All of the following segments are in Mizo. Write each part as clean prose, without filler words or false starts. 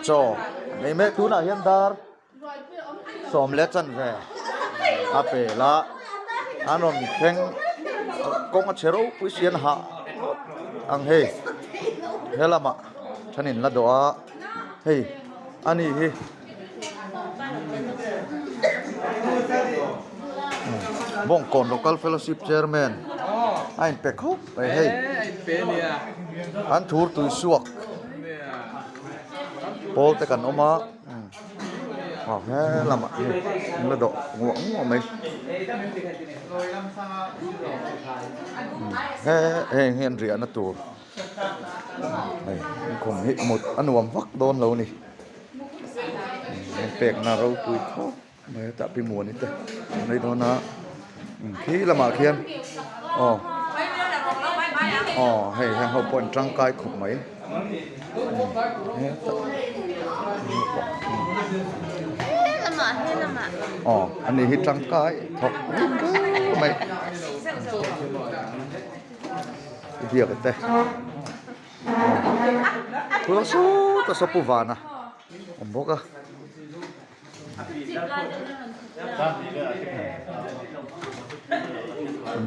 Chaw an ei mek tunah hian dar sawm leh chanve a pel a an rawn thleng kawng a chhe ropui si an hah ngawt ang hei he lamah thenin la dawh a hei ani hi. Bawngkawn Local Fellowship Chairman a inpe khawp mai hei an thur tui suak pawl te kan awm a aw he lamah hei an la dawh nguah nguah mai he heng hi an riahna tur hei an khum hi mut a nuam vak dawn lo a ni. An pekna ropui khawp mai a tah pi muani te an nei dawn a khi lamah khian aw aw hei heng ho pawh an tangkai khawp mai hetah aw ani hi tangkai thawk mai biak te. Khuang sawt a sapu van a awm bawk a.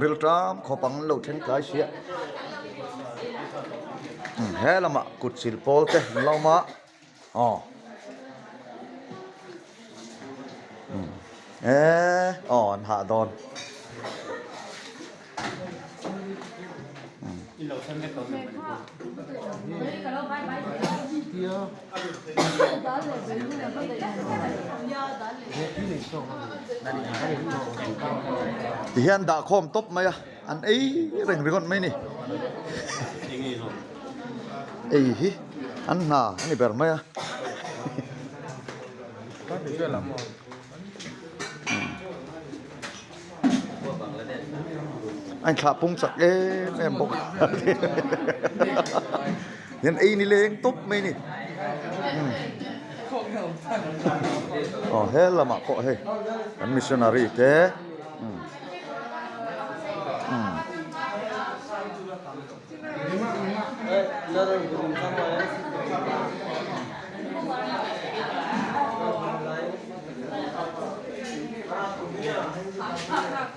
Ril ṭam khawp ang lo thleng tlai sia. He lamah kut sil pawl te an la awm a aw eee aw an hah dawn. Ti hian dah khawm tawp mai a an ei reng ringawt mai ni ei hi an hna a ni ber mai a. A inthlah pung chak em em bawk a hian ei ni leng tawp mai a ni aw he lamah pawh hei an missionary te umm.